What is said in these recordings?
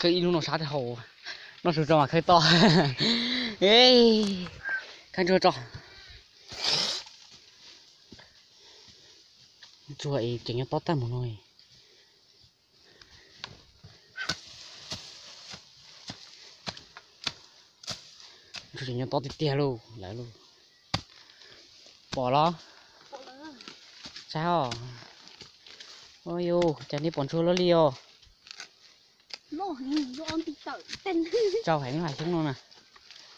Kawg ib hnub no sab rau hauv, noj su tso mas khawb toj. Khawb ntsuag tso. Ntsuag es ces nyob tob tag mus no. Ntsuag ces nyob tob tiag tiag lauj, lawv lauj. Pom los? Saib os. Ua cas nej pom ntsuag luaj li os. Tsau heev hais xyoob no na,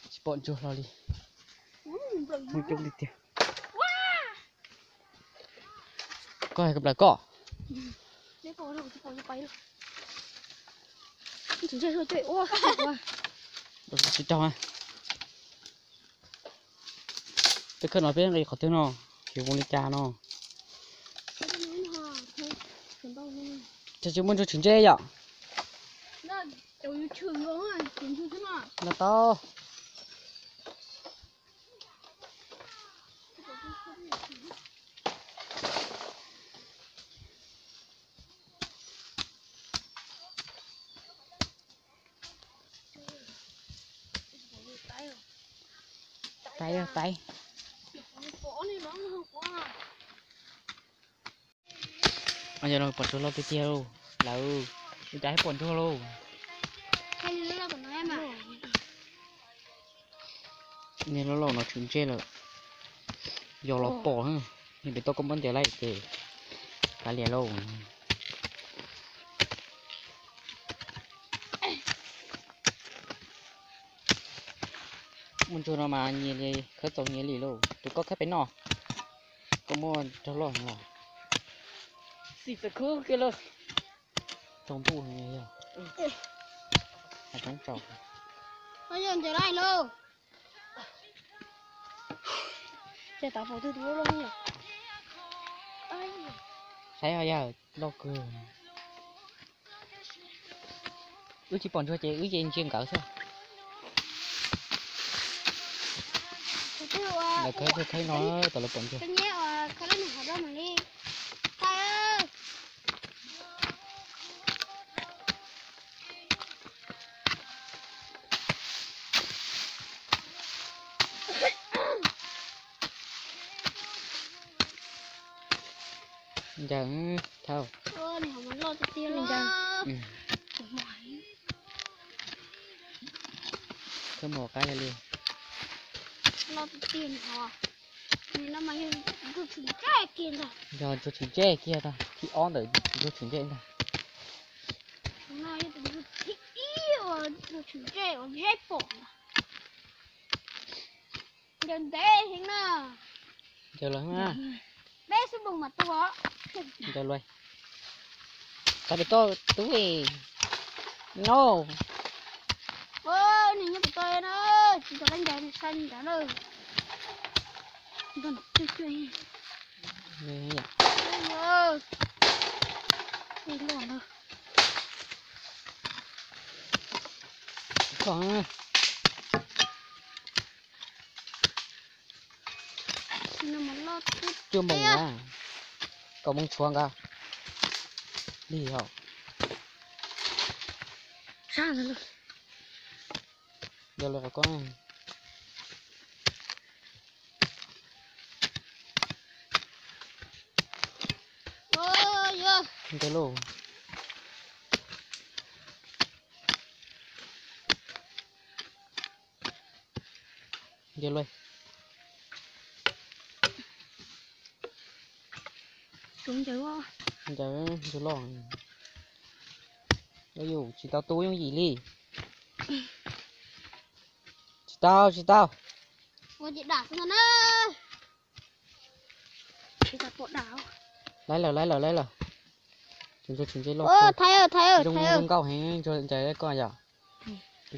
tsis pom ntsuag hlo li. Muaj coob tiag tiag. Koj hais koj plaws koj. Tsis raug. Tej khawb no peb nqis qhov twg no, yuav ua li cas no? Cas tsis muaj ntsuag tshwm ntsej yom? Los tau. Taib, taib. Yog no pom ntsuag loj tiag tiag lauj. Lawv, ua cas pom ntsuag lauj. Niag loj loj no tshwm ntsej lawm. Yog los pom, niag pem toj koj muab ntes laij ces kav liam lauj. Muaj ntsuag no mas nyias li khawb txaus nyias li lauj. Tus koj khawb pem no, koj muab raug loj heev los. Xim txawm khub kiag lauj. Tsaus ntuj heev yog. Hais tseeb tsaus. Koj yog ntes laij lauj. Ces tav pom twg tus loj loj yog. Saib ho yawg loj kawg. Wb tsis pom ntsuag ces wb ces ntsia nkawd xwb. Lawv khawb khawb no, tam lawv pom ntsuag. Ncaws thauj. Khawb mus qab li. Yog ntsuag tshwm ntsej kiag tag, thib ob ntawm ntsuag tshwm ntsej ntag. Ncaws ntev heev na. Ncaws lawm na. Peb xub npoos mas tua. Ncaws lawm. Txav pem toj tub no. Nws nyob pem toj na, tsis tau lab ncaws sai ncaws na. Cuaj moos na, kaum moos tshuav nkaus li hos. Yog lawv qhov ko na. Ncaws lauj. Ncaws lauj. Ncaws, ncaws loj. Yus tsis tau tu yooj yim li. Tsis tau, tsis tau. Laiv lawm, laiv lawm, laiv lawm. Tus ntsuag tshwm ntsej loj, zoo nkauj heev, ntsuag ncaws koj yom.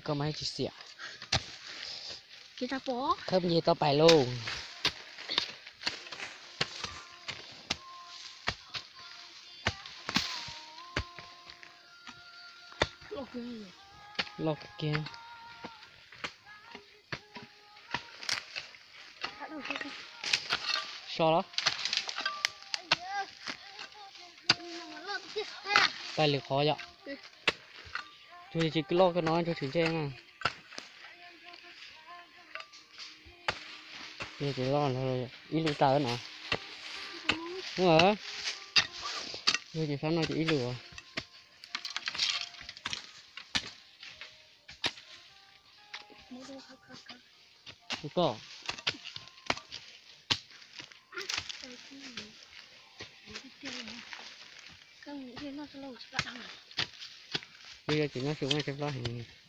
Koj mas tsis xiam. Khawb nce tau pais lauj. Loj kiag. So los. Pais lwm qhov yom. Yog tsis loj kawg no ntsuag tsis ntsej na. Yog tsis loj no ib lub tawg no. Yog tsis sab no ces ib lub. Koj, yog tsis noj su mas tsis plab heev.